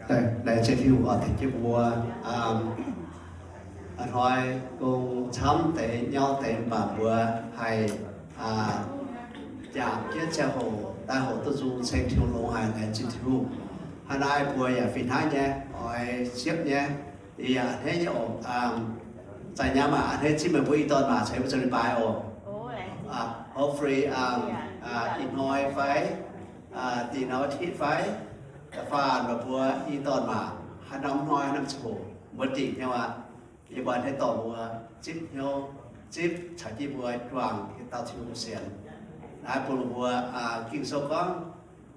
Laengz zingh Tin-Hungh oix tengx jienv mbuo hnoi gong camv deix nyauv deix mv baac mbuo haih jangx jienv ziangh hoc daaih hoqc duqv nzung ceng Tin-Hungh longx haic. Laengz zingh Tin-Hungh. Hnangv naaiv mbuo yaac fih hnangv nyei oix siepv nyei. Yie yaac a'hneiv nyei oc. Zaaih nyaam aac, a'hneiv zipv meih mbuo i dorn maac ceix mbuo zoux leiz-baaix oc. Hopefully ih hnoi fai da'nyeic hnoi i fai, da'faanh meih mbuo i dorn maac haaix norm hnoi haaix norm ziangh hoc mbuo dingc hnyouv aqv. Yie mbuo a'hneiv dorh mbuo zipv hnyouv, zipv caux jienv mbuo juangc yietc dauh Tin-Hungh sienx. Naaiv bun mbuo, Ging-Sou gorngv,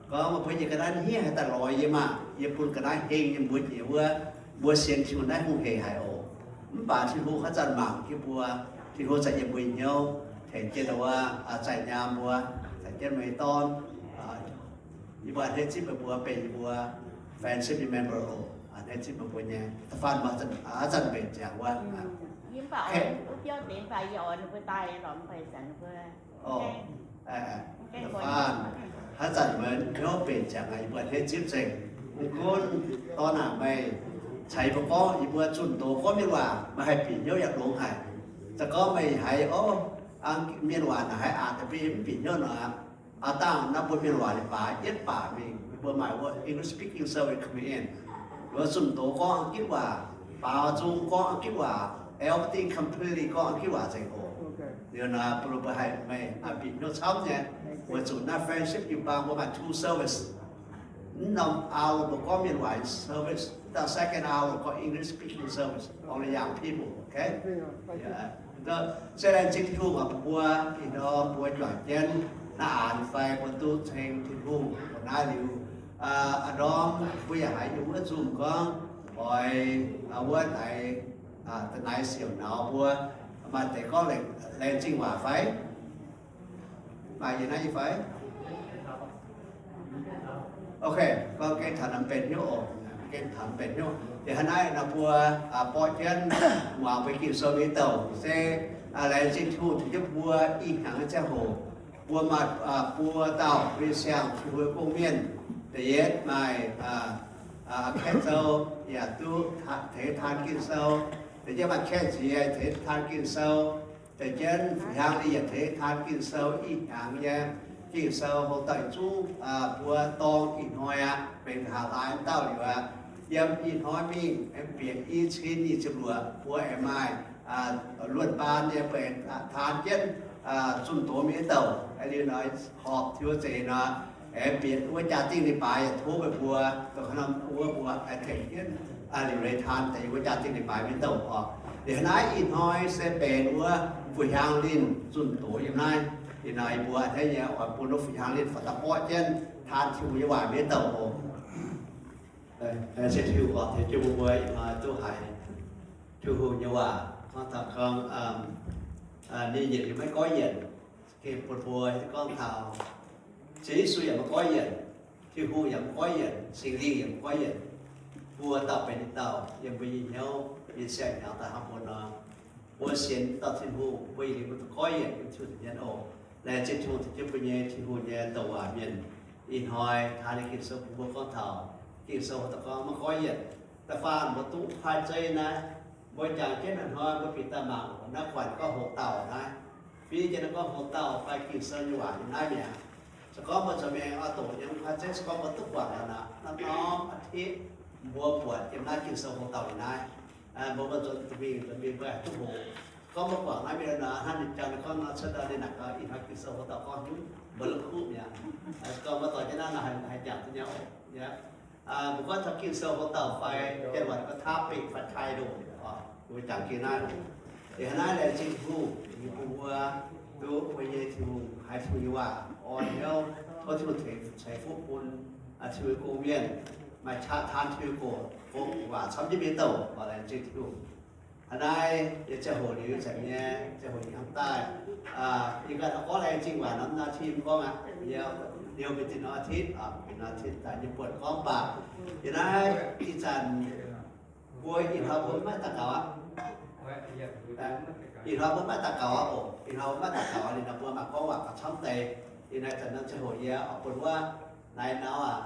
gorngv meih mbuo nyei ga'naaiv hniev haih daaih lorz yie maah! Yie bun ga'naaiv heng nyei mbuox jiex wuov, mbuo sienx Tin-Hungh naaiv hungh heic haic oc. Mv baac Tin-Hungh haaix zanc mangc jienv mbuo, Tin-Hungh zanc yiem mbuo nyei hnyouv tengx jienv wuov, zaaih nyaam mbuo, tengx jienv meih dorn. Yie mbuo a'hneiv zipv meih mbuo benx yie mbuo fellowship nyei member oc. A'hneiv zipv meih mbuo nyei, da'faanh haaix zanc mbenc ziangx wuov. Da'faanh haaix zanc meih hnyouv mbenc ziangx aqv, yie mbuo a'hneiv zipv nzengc. Mv gunv dorn aac, meih caux yie mbuo gorngv, yie mbuo zunh doz gorngv mienh waac, meih haih bieqc hnyouv yaac longx haic. Za'gengh meih haiz, o, mienh waac naaic haiz aqc deix, mv bieqc hnyouv nor aqv. Aav dangh naaiv mbuo mienh waac leiz-baaix yietv baac mingh, mbuo maaih wuov English speaking service come in. Mbuo zunh doz gorngv Giv waac, baaux nzung gorngv Giv waac, everything completely gorngv Giv waac nzengc oc. Liuz naaic bun mbuo haih meih bieqc hnyouv camv nyei, weic zuqc naaiv fellowship jiu-baang mbuo maaih two service. Mv norm hour mbuo gorngv mienh waac service, dangh second hour gorngv English speaking service, only young people, okay? Se laengz zingh Tin-Hungh oc, mbuo ih ndorm mbuo juangc jienv naaiv aanx fai mbuo duqv ceng Tin-Hungh mbuo naaiv liuz, ih ndorm mbuo yaac haiz yiem wuov nzungh gorngv oix wuov naaiv, da'naaiv siouc nauz mbuo maaih deix gorngv laengz zingh waac fai? Maaih yie naaiv yie fai? Ok, gorngv gengh taux naaiv benx hnyouv oc, gengh taux benx hnyouv. Yie hnangv naaiv nor mbuo borqv jienv muangx mbuo Ging-Sou mienh douc se laengz zingh Tin-Hungh tengx jienv mbuo ih hnyangx nyei ziangh hoc, mbuo maaih buo dauh mbuo nyei siang-Tin-Hungh gong-mienh. Da'yietv maaih Kaeqv Zou yaac duqv tengx taan Ging-Sou. Da'yietv maaih Kaeqv Nziex tengx taan Ging-Sou. Da'jienv Fu-Hiaang Lin yaac tengx taan Ging-Sou. Ih hnyangx nyei Ging-Sou hoc dauh yietc zungv mbuo dorng ih hnoi aqv, benx nqa'haav laaix dauh liuz aqv. Yiem ih hnoi mingh aengx bieqc i cin nyic ziepc luoqc mbuo aengx maaih luoqc baan nyei mbuo aengx taan jienv zunh doz mingh wuov douc. Liuz nor horpc tiux zeiz nor, aengx bieqc wuov jaa-dingh leiz-baaix yaac tov meih mbuo dongh haaix norm wuov mbuo aengx tengx jienv liuc leiz taan deix wuov jaa-dingh leiz-baaix mingh wuov douc oc. Liuz naaiv ih hnoi se benx wuov Fu-Hiaang Lin zunh doz yiem naaiv. Ih hnoi yie mbuo a'hneiv nyei oix bun wuov Fu-Hiaang Lin faaux daaih borqv jienv taan Tin-Hungh nyei waac mingh wuov douc oc. Laengz zingh Tin-Hungh oc, tengx jienv mbuo ih hnoi duqv haiz Tin-Hungh nyei waac gorngv taux gorngv ninh yietc liuz maiv goiv yienc. Gengh bun mbuo gorngv taux Ziouv Yesu yaac maiv goiv yienc, Tin-Hungh yaac maiv goiv yienc, Singx Lingh yaac maiv goiv yienc. Mbuo dauh benx ninh dauh yiem mbuo nyei hnyouv, yiem siang-hnyangx daaih hnangv mbuo nor. Mbuo sienx dauh Tin-Hungh, mbuo yietc liuz mbuo duqv goiv yienc yiem Tin-Hungh nyei oc. Laengz zingh Tin-Hungh tengx jienv mbuo nyei Tin-Hungh nyei douc waac mienh. Ih hnoi taan nyei Ging-Sou bun mbuo gorngv taux Ging-Sou daaih gorngv maiv goiv yienc. Da'faanh mbuo duqv kuaaiv zei naaiv, mbuo jangx jienv hnoi mbuo bieqc daaih mangc naaiv guaaic gorngv hoc dauh naaiv, fiev jienv naaiv gorngv hoc dauh fai Ging-Sou nyei waac yiem naaiv mi'aqv. Se gorngv mbuo zoux mingh oix doqc nyei kuaaiv zei, se gorngv mbuo duqv guangc nor, naaiv norm อาทิตย์ mbuo buatc yiem naaiv Ging-Sou hoc dauh yiem naaiv. Mbuo mbuo nzuonx mingh nzuonx mingh mbuo haih duqv hoqc. Gorngv mbuo guangc naaiv mingh nor, hnangv ninh jang ninh gorngv nor, cuotv daaih ninh naaic gaax ih hnoi Ging-Sou hoc dauh gorngv haaix nyungc, mbuo la'kuqv mi'aqv. Se gorngv mbuo doix jienv naaiv nor haih jangx duqv nyei oc. Mbuo gorngv taux Ging-Sou hoc dauh fai janx waac gorngv ทราฟฟิก fai ชายโด่ง oc, mbuo jangx jienv naaiv. Ih hnoi naaiv laengz zingh Tin-Hungh, Tin-Hungh bun mbuo duqv mbuo nyei Tin-Hungh haiz Tin-Hungh nyei waac orn hnyouv, tov Tin-Hungh ceix fuqv bun Tin-Hungh nyei gong-mienh maaih qaqv taan Tin-Hungh nyei waac camv jienv mbuo nyei douc oc. Laengz zingh Tin-Hungh. Hnangv naaiv yie ziangh hoc liuz zanc nyei ziangh hoc ih hnoi daaih, yie ganh gorngv laengz zingh waac norm naaiv tim gorngv aqv, liuz mingh zinh norm อาทิตย์ oc, mingh norm อาทิตย์ daaih nyei buonc gorngv baac yie naaiv ih zanc mbuo ih hnoi mbuo maiv daux gaux aqv. Ih hnoi mbuo maiv daux gaux aqv oc. Ih hnoi mbuo maiv daux gaux liuz nor mbuo mangc gorngv waac gauh camv deix. Ih hnoi zanc norm ziangh hoc yie oix bun wuov naaiv nau aac,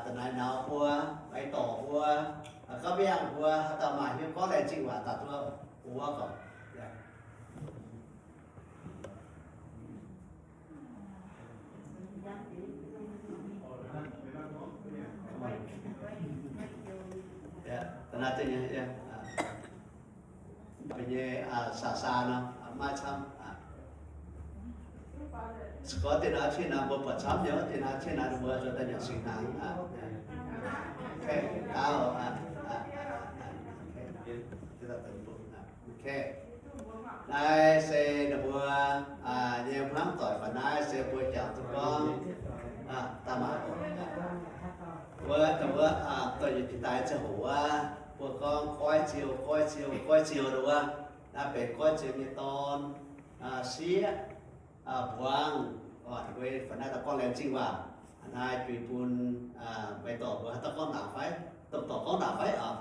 da'naaiv nau mbuo, laengz zingh waac daaih duqv wuov gorngv. Mbuo nyei saa-saa nor maiv camv. Se gorngv dinh hnoi cin naaiv mbuo buatc camv nyei, dinh hnoi cin naaiv mbuo zuqc daaih nyanc singx hnaangx. Naaiv se ninh mbuo nyei hmuangv doic fai naaiv se mbuo jangx duqv gorngv daaih maaih oc. Wuov, wuov, dongh yietc daaih ziangh hoc wuov, mbuo gorngv goiv ziou, goiv ziou, goiv ziou wuov, naaiv benx goiv ziou nyei dorn, sieqv, mbuangz, fai naaiv daaih gorngv laengz zingh waac. Naaiv juix bun meih dorh mbuo haaix dauh gorngv ndaangc fai, dongh dorh gorngv ndaangc fai oc.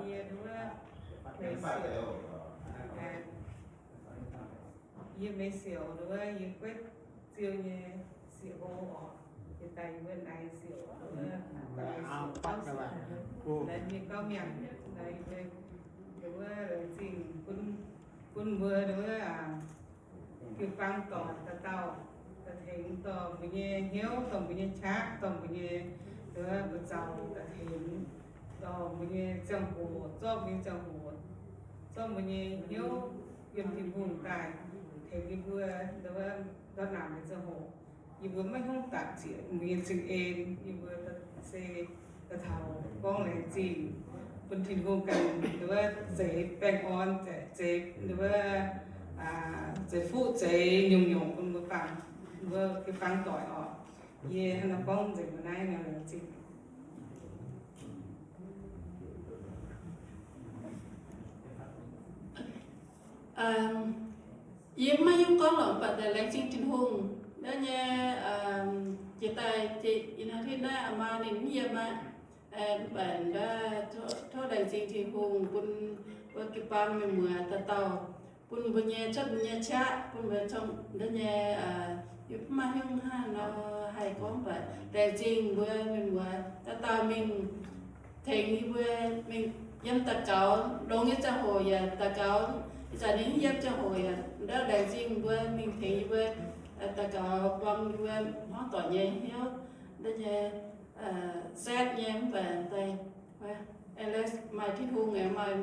Yie mbuo, yie mbuo siouc wuov, yie guetv ziou nyei siouc hlo oc. Yie daaih yie mbuo naaiv siouc wuov, naaiv mienh gauh miangh, naaiv yie mbuo wuov laengz zingh bun, bun mbuo wuov jiu-baang dorc dauh dauh daaih tengx dorh mbuo nyei hnyouv, dorh mbuo nyei qaqv, dorh mbuo nyei, wuov, mbuo zaux daaih tengx dorh mbuo nyei ziangh hoc, zorqv mbuo nyei ziangh hoc, zorqv mbuo nyei hnyouv yiem Tin-Hungh daaih tengx yie mbuo, wuov, ndortv naanc nyei ziangh hoc. Yie mbuo maiv hnyouv daapc zieqc mbuo nyei cing-en. Yie mbuo se daaih taux gorngv laengz zingh bun Tin-Hungh ganh, wuov, zeix baengh orn, zeix, wuov, zeix fuqv zeix nyungc-nyungc bun mbuo baamh, mbuo jiu-baang doic oc. Yie hnangv naaiv gorngv nzengc mbuo naaiv nor laengz zingh. Yie maiv hiuv gorngv lorqc, mv baac deix laengz zingh Tin-Hungh. Naaiv nyei jiex daaih jiex ih hnoi hitv naaiv aa maa ninh mv yiem aqv. Mv baac tov laengz zingh Tin-Hungh bun mbuo jiu-baang mienh muoz dauh dauh, bun mbuo nyei cuotv mbuo nyei qaqv, bun mbuo cong naaiv nyei, yie mv maaih hnyouv hnangv nor haih gorngv, mv baac laengz zingh mbuo mienh muoz dauh dauh mingh tengx yie mbuo mingh yiem daux gaux, longx nyei ziangh hoc yaac daux gaux, ih zanc ninh mv yiem ziangh hoc yaac ndau laengz zingh mbuo mingh tengx yie mbuo daux gaux buang yie mbuo hmuangv doic nyei hnyouv, naaiv nyei saetv nyei mv baac daaih, aa, maaih Tin-Hungh aengx maaih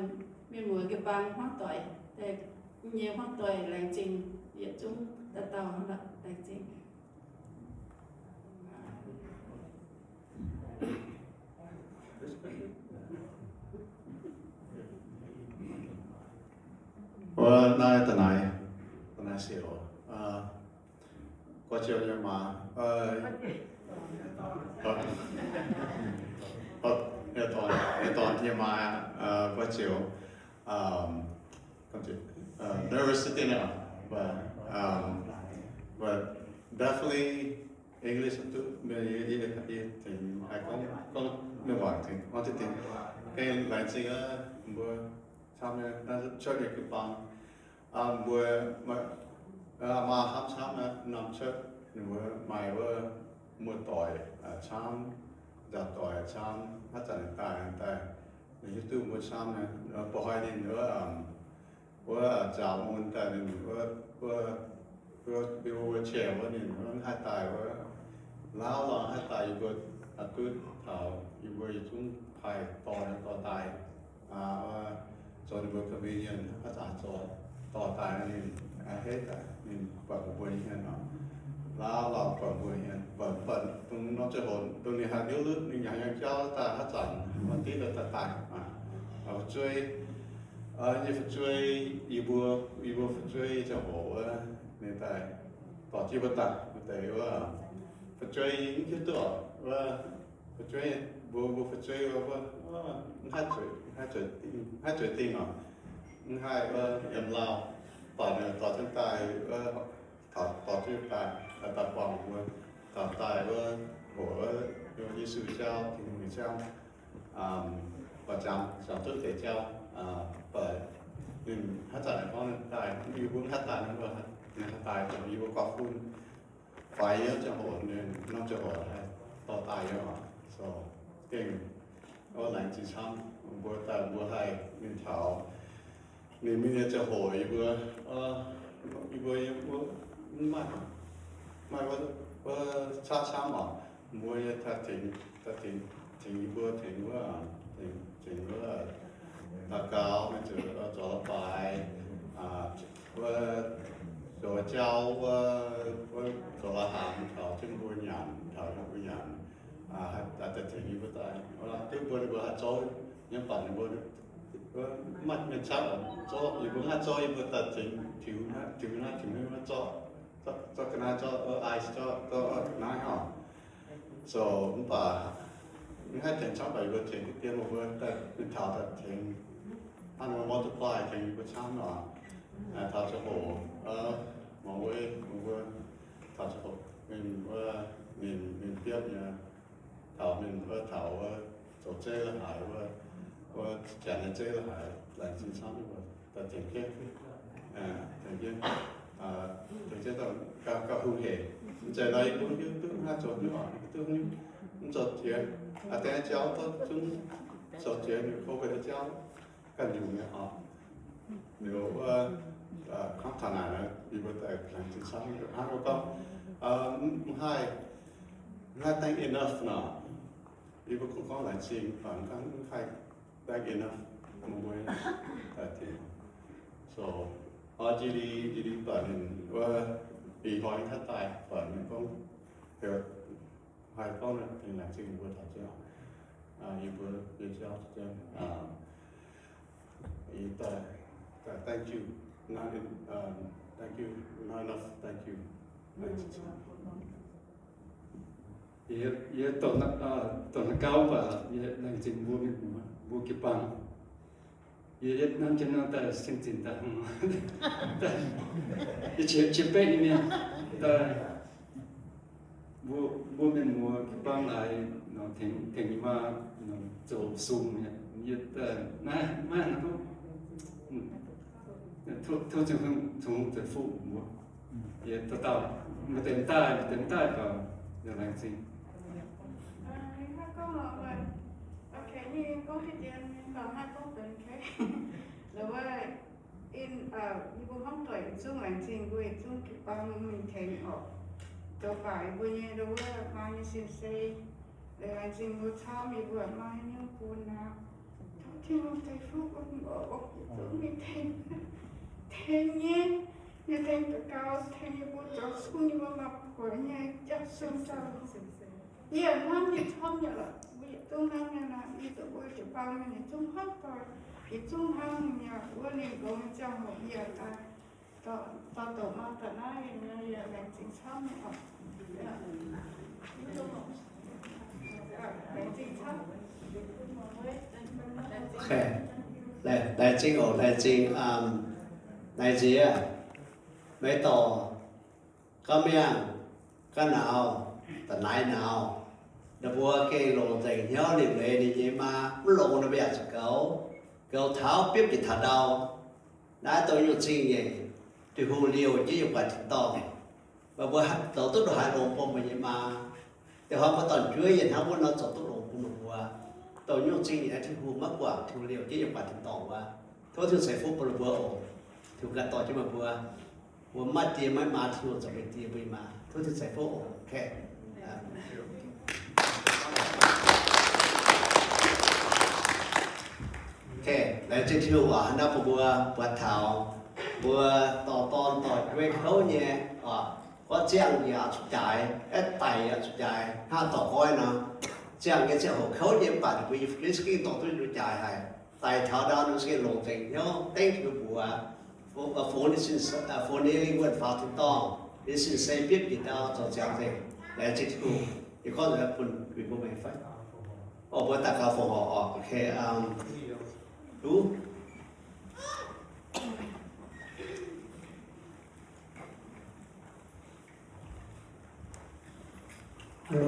mienh muoz jiu-baang hmuangv doic daaih, nyei hmuangv doic laengz zingh yietc zungv dauh dauh, laengz zingh. Wuov naaiv da'naaiv, da'naaiv siouc, goiv ziou nyei maa, nyei dorn, nyei dorn nyei maa, goiv ziou, nervous 一点 ah, but, but definitely English duqv, yie, yie, yie tengx haih gorngv, gorngv mienh waac tengx gorngv diqv dingc. Gengh laengz zingh aqv, mbuo camv nyei, naaiv cuotv nyei jiu-baang, mbuo, maa hnamv camv aqv, norm cuotv ninh mbuo maaih wuov muoz-doic camv, nzaaux doic camv, haaix zanc daaih daaih, ninh hiuv duqv mbuo camv nyei, mbuo hoic ninh wuov, wuov nzaaux mun daaih ninh wuov, wuov, wuov wheelchair wuov ninh mv haih daaih wuov, lauh lorz haih daaih yie mbuo duqv taux yie mbuo yietc zungv haih dorh, dorh daaih, zoux ninh mbuo convenient haaix zanc zoux, dorh daaih ninh a'hneiv daaih ninh buatc mbuo hmien nor, lauh lorz buatc mbuo hmien, buatc, buatc dongh norm ziangh hoc dongh ninh haih ndiouv lutv ninh yangh yangh jauv daaih haaix zanc maaih diqv daaih daaih, fu'jueiv, nyei fu'jueiv, yie mbuo, yie mbuo fu'jueiv ziangh hoc wuov, ninh daaih dorh jienv mbuo daaih wuov deix wuov, fu'jueiv mv hiuv duqv oc, wuov fu'jueiv, mbuo, mbuo fu'jueiv wuov, mv haih zueiz, mv haih zueiz dingh, mv haih zueiz dingh oc, mv haih wuov yiem lauh, dorh ninh dorh jienv daaih wuov, dorh jienv daaih, daaih buangh mbuo, dorh daaih wuov hoqc wuov Yesu jauv, Tin-Hungh nyei jauv, buatc jangx, jangx duqv deix jauv, buatc Ninh haaix zanc gorngv ninh daaih, yie mbuo haaix daaih, ninh mbuo haaix daaih, yie mbuo guav fun faix yiem ziangh hoc, ninh norm ziangh hoc haih dorh daaih yiem oc. So gengh laengz zingh camv mbuo daaih, mbuo haih mingh taux ninh mingh nyei ziangh hoc, yie mbuo, yie mbuo, yie mbuo mv maaih, maaih wuov, wuov qaqv camv oc. Mbuo nyei daaih tengx, daaih tengx, tengx yie mbuo, tengx wuov, tengx, tengx wuov daux gaux, mienh zoux, zoux la'baaix, wuov zoux jauv, wuov, wuov zoux la'hnaangx taux jienv mbuo nyanc, taux jienv mbuo nyanc, daaih tengx yie mbuo daaih. Duqv mbuo, ninh mbuo haih zorqv nyei, mv baac ninh mbuo maaih mienh qaqv zorqv, yie mbuo mv haih zorqv, yie mbuo daaih tengx tiux naaiv, tiux naaiv, tiux naaiv, zorqv, zorqv ga'naaiv, zorqv ice, zorqv, zorqv ga'naaiv oc. So mv baac mv haih tengx camv, baac yie mbuo tengx diqv dien, mbuo daaih mingh taux daaih tengx, hnangv mbuo multiply tengx yie mbuo camv oc. Taux ziangh hoc, muangx wuov, muangx wuov, taux ziangh hoc ninh wuov, ninh, ninh biopv nyei, taux ninh wuov, taux wuov zoux zeiv la'haaix, wuov, wuov janx nyei zeiv la'haaix, laengz zingh camv nyei mbuo daaih tengx jienv, tengx jienv, tengx jienv gauh hungh hec. Mv zeiz nor yie mbuo hiuv duqv haaix zoux hiuv oc, duqv hiuv, mv zoux jiex, deix jauv duqv zungv zoux jiex ninh covid jauv ganh nyungc nyei oc. Liuz wuov, kangv taux naaic, yie mbuo daaih laengz zingh camv, hnangv mbuo gorngv, mv haih, mv haih thank enough nor. Yie mbuo kungx gorngv laengz zingh, mv baac mv haih thank enough mbuo daaih tengx. So, njie-li, njie-li baac ninh wuov, ih hnoi haaix daaih baac ninh gorngv, heuc haih gorngv laengz zingh mbuo taux jienv, yie mbuo nyei jauv jienv, yie daaih, daaih thank you, thank you, not enough thank you. Yie, yie dongh naaiv gauv baac yie laengz zingh mbuo mienh muoz, mbuo jiu-baang. Yie yietv nanv jienv naaiv daaih sin zinc daaih hnangv, yie qiex, qiex beqv nyei mienh daaih, mbuo, mbuo mienh muoz jiu-baang laaix tengx, tengx yie maa zoux sung mi'aqv. Yie daaih naaiv maiv hnangv duqv, tov Tin-Hungh ceix fuqv mbuo. Yie dauh dauh maaih deix daaih, maaih deix daaih gauh laengz zingh. Yie mbuo hnamv doic yietc zungv laengz zingh mbuo yietc zungv jiu-baang mingh tengx oc. Zoux baac yie mbuo nyei wuov maa nyei sin-sei, laengz zingh mbuo camv, yie mbuo maaih haaix nyungc bun aqv. Tov Tin-Hungh ceix fuqv bun mbuo oc, yietc zungv mingh tengx, tengx nyei, mingh tengx daux gaux, tengx yie mbuo zoux sung, yie mbuo maaih buoz nyei jauv sung jauv. Yie hnamv nyei camv nyei lorqc, mbuo yietc zungv hnangv nyei naaic, yie zuqc mbuo jiu-baang mienh yietc zungv hnamv doic, yietc zungv hnamv nyei wuov, ninh longx nyei ziangh hoc yie daaih, dauh douc maa daaih naaiv, yie laengz zingh camv nyei oc. Laengz zingh camv. Laengz zingh oc, laengz zingh, laengz zingh aac. Maiv dorh gauh miangh, gauh nauz, da'naaiv nauz, ninh mbuo gengh longc nzengc hnyouv liuc leiz ninh nyei maa, mv longx ninh mbuo yaac zuqc goux, goux taux biopv njiec taux ndau. Naaiv dongh nyungc zingh nyeic, Tin-Hungh liouh jienv yiem guaax tin-dorngh. Mv baac mbuo zoux duqv ndongc haaix longx bun mbuo nyei maa, da'faanh mbuo dorn-jueiv yaac hnangv wuov nor zoux duqv longx bun ninh mbuo. Dongh nyungc zingh nyeic naaiv Tin-Hungh maiv guangc, Tin-Hungh liouh jienv yiem guaax tin-dorngh wuov. Tov Tin-Hungh ceix fuqv bun ninh mbuo oc. Tin-Hungh ganh dorh jienv meih mbuo. Mbuo mv maaih die maiv maaih, Tin-Hungh zoux meih die mbuo nyei maa. Tov Tin-Hungh ceix fuqv oc. Laengz zingh Tin-Hungh oc, hnangv naaiv bun mbuo buatc taux mbuo dorh dorn dorh jueiv kouv nyei oc, gorngv ziangh yaac zuqc jaaix, aeqv, daic yaac zuqc jaaix, hnangv dorh goiv nor. Ziangh nyei ziangh hoc kouv nyei, mv baac ninh mbuo yiem Yesu Giduc dorh duqv ninh mbuo jaaix haic. Daic taux ndau ninh mbuo gengh longc nzengc hnyouv dengv Tin-Hungh mbuox, fungx ninh sin, fungx ninh lingh wuonh faaux tin-dorngh, ninh sin-sei biopv njiec ndau zoux ziangx nzengc. Laengz zingh Tin-Hungh. Yie gorngv nzengc bun mbuo meih fai, o, mbuo daux gaux fongc horc oc. Duqv Mbuo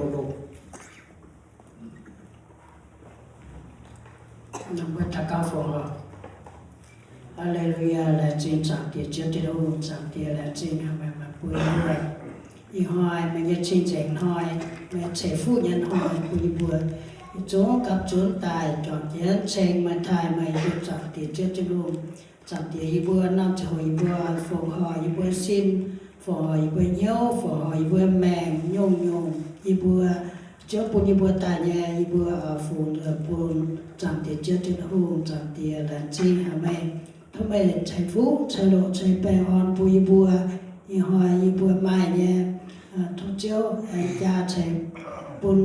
daux gaux fongc horc. Haa^le^lu^yaa, laengz zingh Zaangc Diex Ziouv Tin-Hungh. Zaangc Diex, laengz zingh meih, meih bun yie mbuo ih hnoi meih nyei cing-nzengc hnoi, meih ceix fuqv nyei hnoi bun yie mbuo. Yietc zungv gapv zunv daaih juangc jienv ceng meih, taaih meih, yie mbuo Zaangc Diex Ziouv Tin-Hungh. Zaangc Diex, yie mbuo norm ziangh hoc yie mbuo fongc horc yie mbuo sin, fongc horc yie mbuo hnyouv, fongc horc yie mbuo maengc nyungc-nyungc yie mbuo, Ziouv bun yie mbuo daaih nyei, yie mbuo fungx bun Zaangc Diex Ziouv Tin-Hungh. Zaangc Diex, laengz zingh haic meih. Tov meih ceix fuqv, ceix loc, ceix baengh orn bun yie mbuo. Ih hnoi yie mbuo maaih nyei, tov Ziouv aengx jaa ceix bun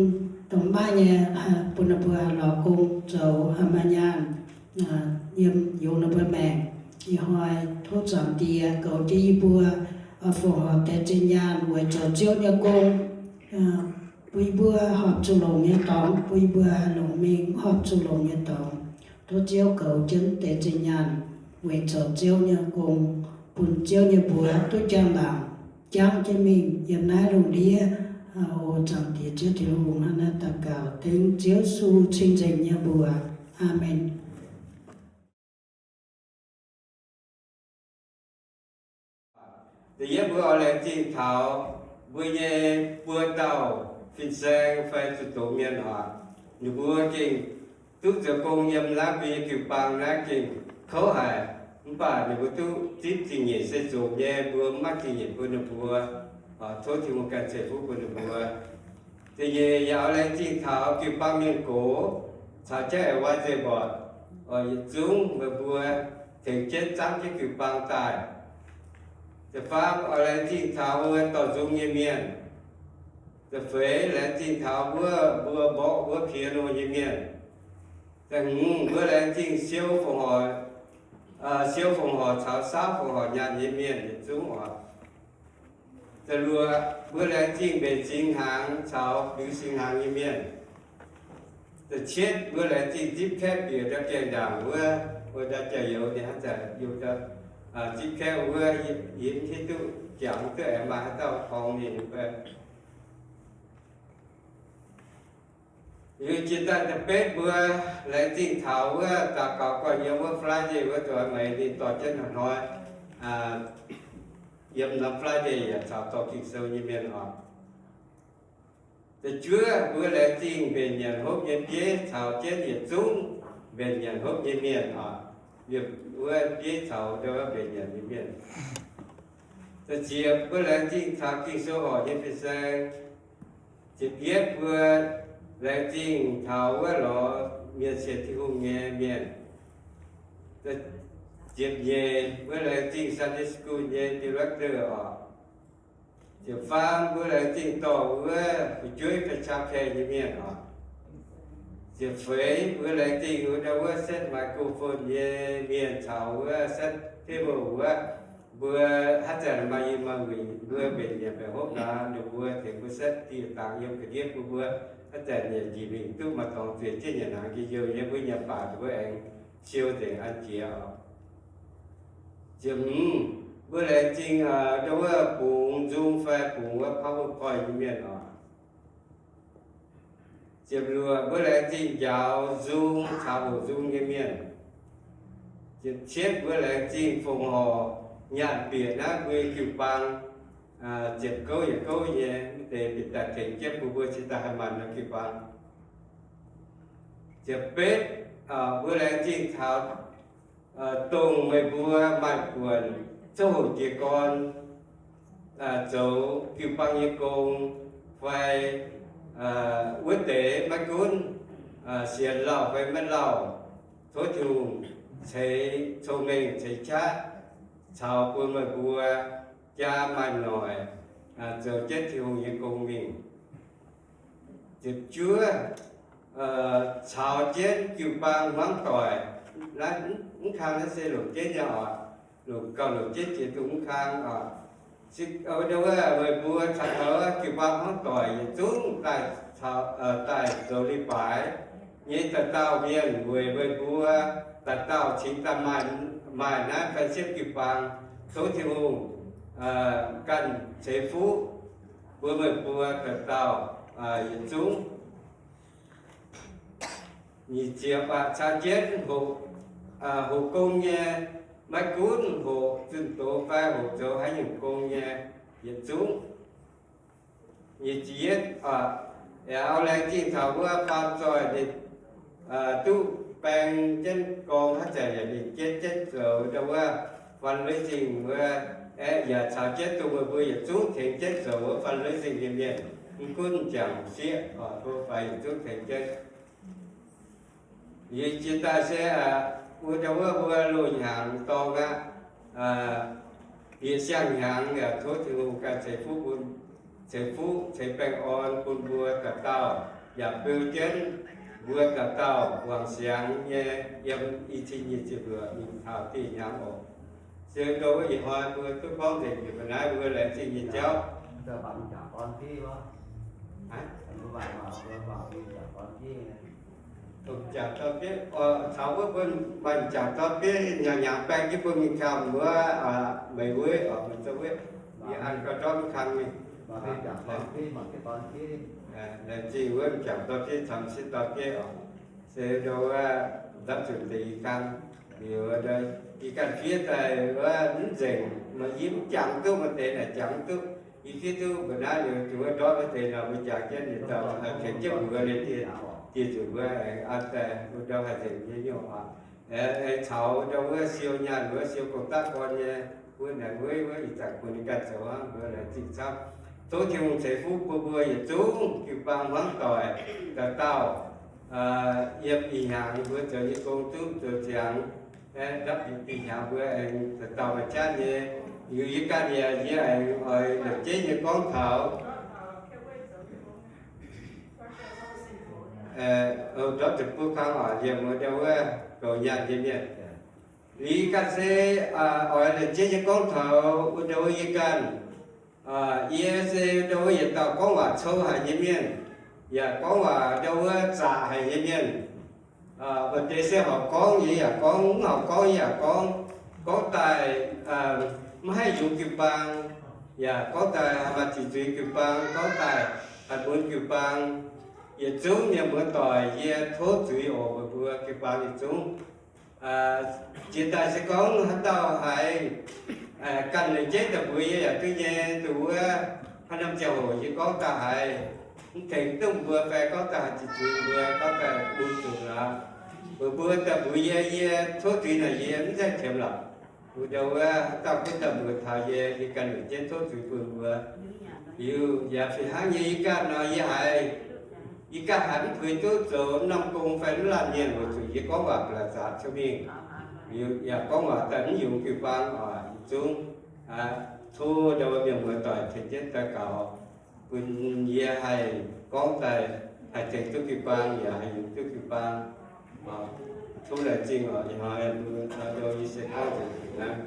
dongh maiv nyei, bun ninh mbuo lorz gong zoux haih maaih nyaanh yiem yungz ninh mbuo maengc. Ih hnoi tov Zaangc Diex goux jienv yie mbuo, fongc horc deix zinh nyaanh weic zoux Ziouv nyei gong, bun yie mbuo horpc zuqc longc nyei dorngx, bun yie mbuo haih longc mingh horpc zuqc longc nyei dorngx. Tov Ziouv goux jienv deix zinh nyaanh weic zoux Ziouv nyei gong, bun Ziouv nyei mbuox duqv jangx ndaangc, jangx jienv mingh yiem naaiv lungh ndiev. O Zaangc Diex Ziouv Tin-Hungh, hnangv naaiv daux gaux dengv Ziouv Yesu cing-nzengc nyei mbuox. Aamen. Da'yietv mbuo oix laengz zingh taux mbuo nyei buo dauh fin-saeng fai zuqc doz mienh oc. Ninh mbuo gengh duqv zoux gong yiem naaiv mbuo nyei jiu-baang naaiv gengh kouv haic, mv baac ninh mbuo duqv zipv zingh nyeic se nzunc nyei, mbuo maiv zingh nyeic bun ninh mbuo. Tov Tin-Hungh ganh ceix fuqv bun ninh mbuo. Da'nyeic yaac oix laengz zingh taux jiu-baang mienh gox caux jienv eix waai nzengc mborqc, yietc zungv meih mbuo tengx jienv zaangv jienv jiu-baang daaih. Da'faam oix laengz zingh taux mbuo dorh nzung nyei mienh. Da'feix laengz zingh taux wuov mbuo mborqv wuov piano nyei mienh. Da'hmz mbuo laengz zingh siou fongc horc, siou fongc horc caux saauv fongc horc nyaanh nyei mienh yietc zungv oc. Da'luoqc mbuo laengz zingh mbenc singx hnaangx caux liuz singx hnaangx nyei mienh. Da'cietv mbuo laengz zingh zipv kaeqv bieqc ndau gaengh ndaangc wuov, wuov ndau jauv-youz ninh hnangv zanc yiem ndau zipv kaeqv wuov, yie mv hiuv duqv jangx duqv aengx maaih haaix dauh torngx ninh mbuo. Liuz jiex daaih da'betv mbuo laengz zingh taux wuov daux gaux guanh yiem wuov Friday wuov zuqc meix ninh dorh jienv hnoi-hnoi yiem norm Friday yaac caux dorh Ging-Sou nyei mienh oc. Da'juov mbuo laengz zingh mbenc nyanc hopv nyei bieiv caux jienv yietc zungv mbenc nyanc hopv nyei mienh oc. Liuz wuov bieiv caux ndau mbenc nyanc nyei mienh. Da'ziepc mbuo laengz zingh taux Ging-Sou horc nyei fin-saeng. Ziepc yietv mbuo laengz zingh taux wuov lorz mienh sienx Tin-Hungh nyei mienh. Ziepc nyeic mbuo laengz zingh Sunday School nyei director oc. Ziepc faam mbuo laengz zingh dorh wuov fu'jueiv fai childcare nyei mienh oc. Ziepc feix mbuo laengz zingh wuov ndau wuov set microphone nyei mienh caux wuov set table wuov, mbuo haaix zanc maaih i maaih wuic mbuo mbenc nyanc mbenc hopv naaic, ninh mbuo tengx mbuo set dieh dangx yiem ga'ndiev bun mbuo haaix zanc nyanc njiec mingh duqv maaih dorngx zueiz jienv nyanc hnaangx njien-youh nyei, mbuo nyanc baac ninh mbuo aengx siou nzengc an jiex oc. Ziepc hmz mbuo laengz zingh ndau wuov bungx nzung fai bungx wuov PowerPoint nyei mienh oc. Ziepc luoqc mbuo laengz zingh njaaux nzung caux hoqc nzung nyei mienh. Ziepc cietv mbuo laengz zingh fongc horc nyaanh bieqc naaiv mbuo jiu-baang ziepc gouv yietc gouv nyei mv deix bieqc daaih tengx jienv bun mbuo cingx daaih haih maanc norm jiu-baang. Ziepc betv mbuo laengz zingh taux dongh meih mbuo maaih buonc zouv hoc jiez gorn zoux jiu-baang nyei gong fai wuov deix maiv gunv sienx lauh fai maiv lauh, tov Tin-Hungh ceix cong-mengh ceix qaqv caux bun meih mbuo jaa maaih noic zoux jienv Tin-Hungh nyei gong mingh. Ziepc juov caux jienv jiu-baang hmuangv doic. Naaiv mv kang naaiv se longc jienv nyei oc. Longc gauh longc jienv jiex dongh mv kang oc. Wuov meih mbuo caux jiu-baang hmuangv doic yietc zungv daaih zoux leiz-baaix nyei dauh dauh mienh weic meih mbuo dauh dauh cingx daaih maaih naaiv fai siepv jiu-baang. Tov Tin-Hungh ganh ceix fuqv bun meih mbuo dauh dauh yietc zungv. Nyic ziepc aqv, caux jienv hoqc gong nyei Maiv gunv hoqc zunh doz fai hoqc zoux haaix nyungc gong nyei, yietc zungv. Nyic ziepc yietv, yaac oix laengz zingh taux mbuo faam zoih ninh duqv baeng jienv gorngv haaix zanc yaac ninh jienv jienv zoux ndau wuov fundraising wuov, aeqv, yaac caux jienv dongh meih mbuo yietc zungv tengx jienv zoux wuov fundraising nyei mienh, mv gunv m'jangc m'sieqv oc, mbuo faix yietc zungv tengx jienv. Yie jiex daaih se wuov ndau wuov mbuo loz hnyangx dorng aqv, bieqc siang-hnyangx yaac tov Tin-Hungh ganh ceix fuqv bun, ceix fuqv ceix baengh orn bun mbuo dauh dauh, yaac beu jienv mbuo dauh dauh wangc siangx nyei yiem i cin nyic ziepc luoqc mingh taux dieh hnyangx oc. Se ndau wuov ih hnoi mbuo duqv gorngv nzengc njiec mbuo naaiv mbuo laengz zingh nyei jauv. Caux wuov mbuo maaih m'jangc dorn bieiv hnyangx-hnyangx baeng jienv bun mingh kang wuov, meih wuov oc, meih zoux wuov, yie an gauh ndortv kang mingh. Laengz zingh wuov m'jangc dorn bieiv caux m'sieqv dorn bieiv oc. Se ndau wuov nzapv zunc deix i kang, liuz yie ganh fiev daaih wuov mv nzengc, maaih yie mv jangx duqv, maaih deix naaic jangx duqv. Yie fiev duqv mbuo naaiv liuz, zuqc wuov ndortv wuov deix nor mbuo jangx jienv yietc dauh tengx jienv mbuox liuz dieh, dieh nzunc mbuo aengx an daaih wuov ndau haih nzengc nyei nyungc oc. Aengx caux ndau wuov siou nyaanh wuov siou gong-daqv gorn nyei, wuov naaic wuov, wuov ih zanc bun ninh ganh zoux hnangv, mbuo laengz zingh camv. Tov Tin-Hungh ceix fuqv bun mbuo yietc zungv jiu-baang hmuangv doic dauh dauh, yiem ih hnyangx mbuo zoux nyei gong zungv zoux ziangx, ndapv ih hnyangx mbuo aengx dauh dauh maaih jatv nyei. Liuz yie ganh yaac, yie aengx oix la'jeiv nyei gorngv taux ndortv ziepc buo kang oc, yiem wuov ndau wuov goux nyaanh nyei mienh. Liuz ganh se oix la'jeiv nyei gorngv taux wuov ndau wuov yie ganh. Yie se ndau wuov yietc dauh gorngv waac cou haic nyei mienh, yaac gorngv waac ndau wuov zaqc haic nyei mienh. Maaih deix se horpc gorngv yie yaac gorngv, mv horpc gorngv yie yaac gorngv. Gorngv daaih mv haih yungz jiu-baang, yaac gorngv daaih haih maaih ziqc zuiz jiu-baang, gorngv daaih haih mun jiu-baang. Yietc zungv mienh muoz-doic, yie tov zuiz oc, meih mbuo jiu-baang yietc zungv. Jiex daaih se gorngv haaix dauh haiz ganh la'jeiv daaih mbuox yie yaac duqv nyei. Dongh wuov haaix norm ziangh hoc yie gorngv daaih haiz mv tengx duqv mbuo fai gorngv daaih haih ziqc zuiz mbuo, gorngv daaih mun zuqc aqv. Meih mbuo daaih mbuox yie, yie tov zuiz naaic yie mv zaih qiemx lorqc. Wuov ndau wuov haaix dauh gunv daaih mbuox taux yie, yie ganh la'jeiv tov zuiz bun mbuo. Liuz yaac fih hnangv nyei yie ganh nor, yie haiz, yie ganh haiz mv puix duqv zoux norm gong fai mv laanh mienh weic zuqc yie gorngv waac ba'laqc zaqc cuotv mingh. Liuz yaac gorngv waac daaih mv yungz jiu-baang oc. Yietc zungv tov ndau wuov mienh muoz-doic tengx jienv daaih gaux, bun yie haih gorngv daaih haih tengx duqv jiu-baang, yaac haih yungz duqv jiu-baang. Tov laengz zingh oc. Ih hnoi mbuo taux ndo yie se gorngv nzengc naaiv.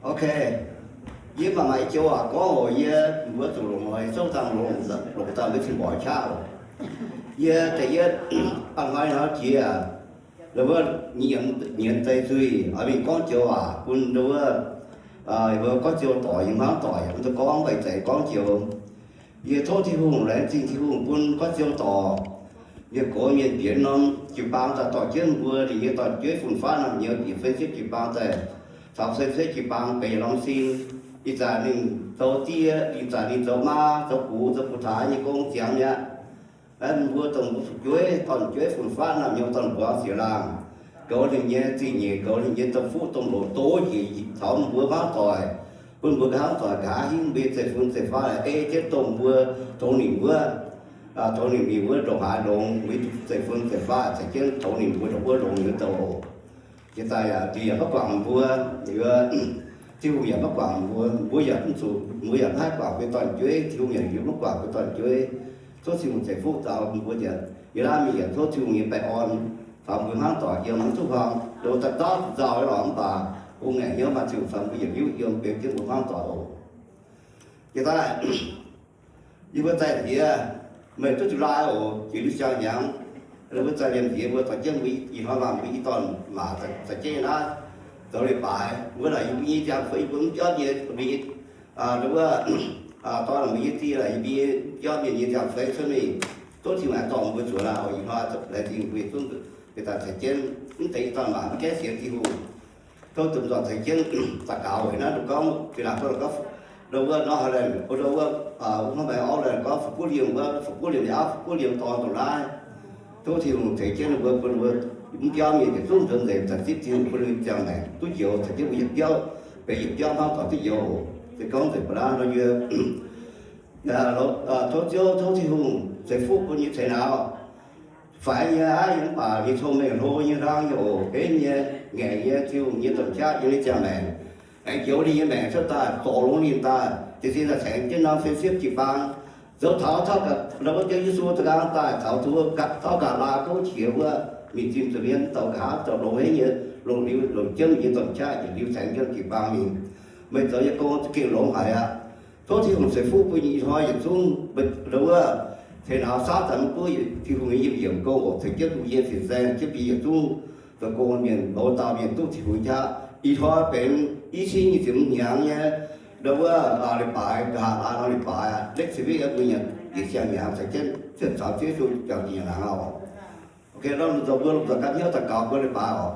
Ok, yie mangc maaih joux waac gorngv oc. Yie mbuo zuqc longc hnoi zouv dangh longc, longc daaih mbuo cin-mborqc qaqv oc. Yie da'yietv a'hnoi hnoi jiex, wuov nyienx deix zuiz oix mingh gorngv joux waac bun wuov, wuov gorngv joux doic, yie hmuangv doic, mv duqv gorngv, mv baac ih zanc gorngv joux. Yie tov Tin-Hungh, laengz zingh Tin-Hungh bun gorngv joux doic. Mienh gox mienh bienx norm jiu-baang daaih dorh jienv mbuo, ninh nyei dorn-jueiv fun-faqv naamh nyouz bieqc fei sieqv jiu-baang daaih, caux fei sieqv jiu-baang benx norm sin. Ih zanc ninh zoux die, ih zanc ninh zoux maa, zoux gux, zoux gux taaix nyei gong ziangx mi'aqv. Mbuo dongh mbuo fu'jueiv, dorn-jueiv fun-faqv naamh nyouz dorn-mbuangz ziepc laangh, goux ninh nyei zingh nyeic, goux ninh nyei dongh fuqv dongh loc, doz njiec taux mbuo hmuangv doic, bun mbuo hmuangv doic nqa'haav hingv mbuo nyei zeiv-fun zeiv-faqv ei jienv dongh mbuo tongx ninh wuov. Tov ninh mingh wuov ndongc haaix longx, mbuo zeiv-fun zeiv-faqv caux jienv tov ninh mbuo ndongc wuov longx nyei douh oc. Jiex daaih yaac Tin-Hungh yaac maiv guangc mbuo, Tin-Hungh yaac maiv guangc mbuo, mbuo yaac mv zuqc, mbuo yaac maiv haih guangc mbuo dorn-jueiv, Tin-Hungh yaac mv guangc mbuo dorn-jueiv. Tov Tin-Hungh ceix fuqv taux mbuo, yie laanh mingh yaac tov Tin-Hungh nyei baengh orn caux mbuo hmuangv doic yiem mv duqv hmuangx, loz daaih dauh nzauh lorqc mv baac bun ngaengc hnyouv maaih Tin-Hungh caux mbuo yietc liuz yiem benx jienv mbuo hmuangv doic oc. Jiex daaih yie mbuo zaih diex, meih duqv July oc, jiex liuz siang hnyangx, mbuo zaih liemh diex mbuo dorh jienv mbuo ih hnoi maah mbuo i dorn-maac za'gengh naaiv zoux leiz-baaix. Mbuo naaic yie mbuo nyei ziangh feix yie mbuo mv biauv nyei, mbuo nyei, wuov, dorn mbuo nyei die naaic yie mbuo biauv mienh nyei ziangh feix cuotv mingh, duqv Tin-Hungh aengx dorh mbuo zuqc naaic oc. Ih hnoi laengz zingh mbuo yietc zungv daaih caux jienv mv deix i dorn-maac mv gaengh sienx Tin-Hungh. Tov domh nzoih caux jienv daux gaux weic naaiv gorngv, fih hnangv gorngv, wuov North Holland, wuov, wuov, wuov maengx Auckland gorngv Fort William, wuov Fort William yaac auv Fort William dorn ndongc naaiv. Tov Tin-Hungh ceix jienv ninh mbuo, bun ninh mbuo mv biauv mienh yietc zungv nzuonx nzengc, daaih zipv Tin-Hungh bun ninh ziangh maengc duqv njoux, caux jienv mbuo yietc biauv, benx yietc biauv hmuangv doic duqv njoux oc. Se gorngv nzengc ba'laqv nor yie tov Ziouv, tov Tin-Hungh ceix fuqv bun nyei ceix nauz. Faix nyei aqv, mv baac ninh cong-mengh hlo nyei hlang nyei oc. Henv nyei, ngaengc nyei, Tin-Hungh nyei domh qaqv yiem ninh ziangh maengc, aengx njoux ninh nyei maengc cuotv daaih, zorc longx ninh daaih, jiez sin daaih cengx jienv norm fiem siepv jiu-baang. Zoux taux tauv ga'naaiv, wuov Ziouv Yesu da'nqaang daaih taux tov tauv ga'naaiv gouv qiex wuov, mingh zinh za'hmien dauh nqa'haav zoux longx henv nyei, longc liuz longc jienv ninh nyei domh qaqv yietc liuz cengx jienv jiu-baang mingh. Meih zoux nyei gong za'gengh longx haic aqv. Tov Tin-Hungh ceix fuqv bun ih hnoi yietc zungv, wuov, ceix nauz saauv daaih mv gunv Tin-Hungh nyei yiemh yiemc gong oc, ceix jienv mbuo nyei fin-saeng jienv mbuo yietc zungv zoux gong mienh, mouz dauh mienh duqv Tin-Hungh qaqv. Ih hnoi benx i cin nyic ziepc hmz hnyangx nyei, wuov, leiz-baaix, nqa'haav laaix nor leiz-baaix, Thanksgiving mbuo nyei yietc siang hnyangx caux jienv ziepc caux Ziouv Yesu jangx njiec nangx oc. Ok, nor lomh nzoih mbuo lomh nzoih gapv hnyouv daux gaux mbuo leiz-baaix oc.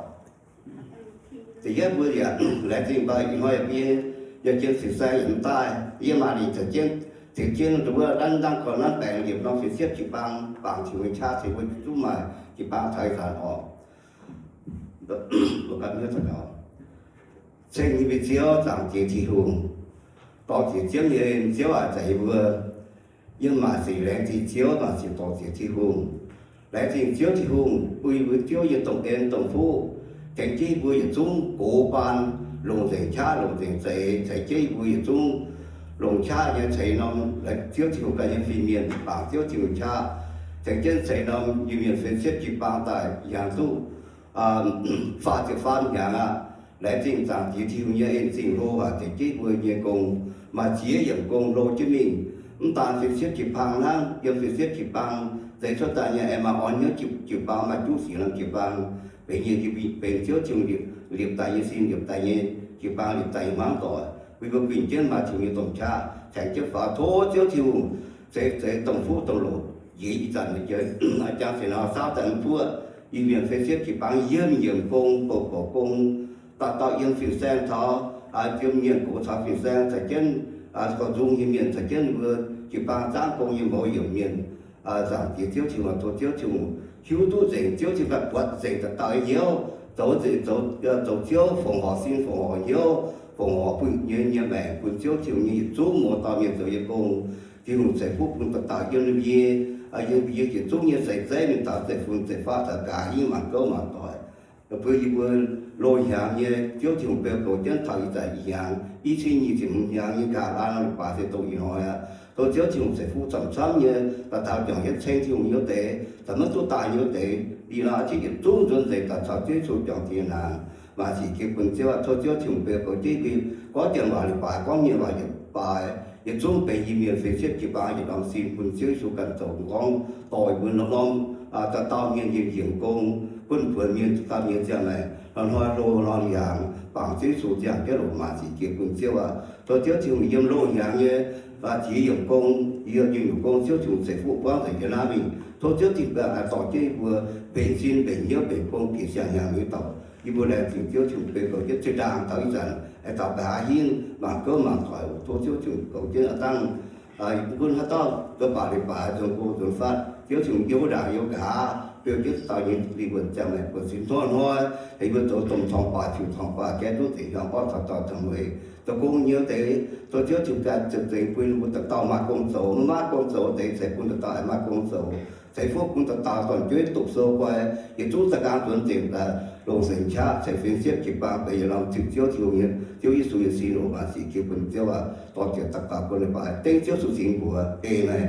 Da'yietv mbuo yaac laengz zingh mbuo ih hnoi yaac mbuo yaac jien fin-saeng yaac mv daaih, yie maaih ninh caux jienv, caux jienv wuov nanv nzangv gorn nanv baengx liepc norm fiem siepv jiu-baang, bangc Tin-Hungh nyei qaqv ceix mbuo duqv maaih jiu-baang taux ih zanc oc. Mbuo gapv hnyouv daux gaux. Ceng nyei Ziouv, zaangc jiex Tin-Hungh, dorh jiex Ziouv nyei en. Ziouv aac, zanc yie mbuo yiem maaih sic laengz zingh Ziouv, maaih sic dorh jiex Tin-Hungh. Laengz zingh Ziouv Tin-Hungh bun yie mbuo Ziouv nyei domh en domh fuqv, tengx jienv yie mbuo yietc zungv gox baan, longc nzengc qaqv, longc nzengc zeix, ceix jienv yie mbuo yietc zungv longc qaqv nyei ceix norm Ziouv Tin-Hungh ganh nyei fin-mienh, bangc Ziouv Tin-Hungh qaqv, tengx jienv ceix norm Iu-Mienh fiem siepv jiu-baang daaih hnyangx duqv faah ziepc faam hnyangx aqv. Laengz zingh zaangc jiex Tin-Hungh nyei en zingh hlo waac tengx jienv mbuo nyei gong, maaih ziex yiemc gong hlo jienv mingh. Mv daan fiem siepv jiu-baang hnangv, yiem fiem siepv jiu-baang zeix cuotv daaih nyei aengx maaih orn hnyouv jiu-baang, maaih juqv sic norm jiu-baang, benx nyei, benx Ziouv Tin-Hungh liepc daaih nyei sin, liepc daaih nyei jiu-baang, liepc daaih nyei hmuangv doic, bun mbuo guinh jienv maaih Tin-Hungh nyei domh qaqv cengx jienv faaux. Tov Ziouv Tin-Hungh ceix, ceix domh fuqv domh loc njiec ih zanc jangx fih hnangv saauv daaih mv buoqv Iu-Mienh fiem siepv jiu-baang yiem yiemc gong, bouc bouc gong, dauh dauh yiem fin-saeng taux, yiem mienh gox taux fin-saeng caux jienv, gorx-nzung nyei mienh caux jienv mbuo jiu-baang zaangv gong nyei mouz yiemc mienh, zaangc jiex Ziouv Tin-Hungh, tov Ziouv Tin-Hungh hiuv duqv nzengc, Ziouv Tin-Hungh ganh buatc nzengc dauh dauh nyei hnyouv, zoux nzengc, zoux Ziouv fongc horc sin, fongc horc hnyouv, fongc horc bun nyei, nyei maengc bun Ziouv Tin-Hungh nyei yietc zungv mouz dauh mienh zoux nyei gong. Tin-Hungh ceix fuqv bun dauh dauh yiem ninh mbuo, yiem mbuo yietc zungv nyei seix zeiv mingh taux zeiv-fun zeiv-faqv, taux nqa'haav hingv mangc gouv mangc doic. Mbuo yie mbuo loz-hnyangx nyei Ziouv Tin-Hungh beu goux jienv taux ih zanc ih hnyangx, i cin nyic ziepc hmz hnyangx nyei nqa'haav laaix nor leiz-baaix se dongh ih hnoi aqv. Tov Ziouv Tin-Hungh ceix fuqv camv-camv nyei, dauh dauh juangc jienv ceng Tin-Hungh nyei wuov deix, caux maiv duqv daaih nyei wuov deix, ih hnoi aqv, yietc zungv nzuonx nzengc daaih caux Ziouv Yesu juangc jiex nangc. Maaih sic jiex bun Ziouv aqv. Tov Ziouv Tin-Hungh beu goux jienv mbuo gorngv janx waac leiz-baaix, gorngv mienh waac leiz-baaix, yietc zungv benx Iu-Mienh fiem siepv jiu-baang yietc norm sin bun Ziouv Yesu ganh zoux gorngv doix mbuo norm-norm, dauh dauh mienh nyei yiemc gong, bun buonc mienh dauh dauh mienh ziangh maengc hnoi-hnoi hlo nor hnyangx, bangc Ziouv Yesu ziangh jienv loc maaih sic jiex bun Ziouv aqv. Tov Ziouv Tin-Hungh yiem loz-hnyangx nyei ziex yiemc gong, yiem yiemc gong Ziouv Tin-Hungh ceix fuqv buangv nzengc yiem naaiv mingh. Tov Ziouv Tin-Hungh ganh dorh jienv yie mbuo mbenc sin, mbenc hnyouv, mbenc gong bieqc siang-hnyangx nyei dauh. Yie mbuo laengz zingh Ziouv Tin-Hungh beu goux jienv zinh ndaangc taux ih zanc, aengx taux nqa'haav hingv mangc gouv mangc doic. Tov Ziouv Tin-Hungh goux jienv a'dangh, yie mbuo haaix dauh zoux baac leiz-baaix, nzuonx go nzuonx fatv, Ziouv Tin-Hungh, yiem wuov ndaangc yiem nqa'haav beu jienv dauh nyei lingh wuonh ziangh maengc buonv sin hnoi-hnoi, yie mbuo zoux domh torngv-baac, ziouc torngv-baac jaiv duqv deix hnyangx, borqv taux dauh tengx mueiz, da'gong nyei deix, dongh Ziouv Tin-Hungh ganh ziepc zengx bun mbuo dauh dauh maaih gong zoux. Maiv maaih gong zoux deix ceix bun dauh dauh maaih gong zoux, ceix fuqv bun dauh dauh dorn-jueiv doqc sou guai, yietc zungv za'gengh nzuonx nzengc daaih longc nzengc qaqv ceix fingx siepv jiu-baang deix yietc norm ziouc Ziouv Tin-Hungh nyei, Ziouv Yesu nyei sin oc. Maah sic jiex bun Ziouv aac, dorh jiex daux gaux bun ninh baac dengv Ziouv Yesu nyei mbuox. Aamen.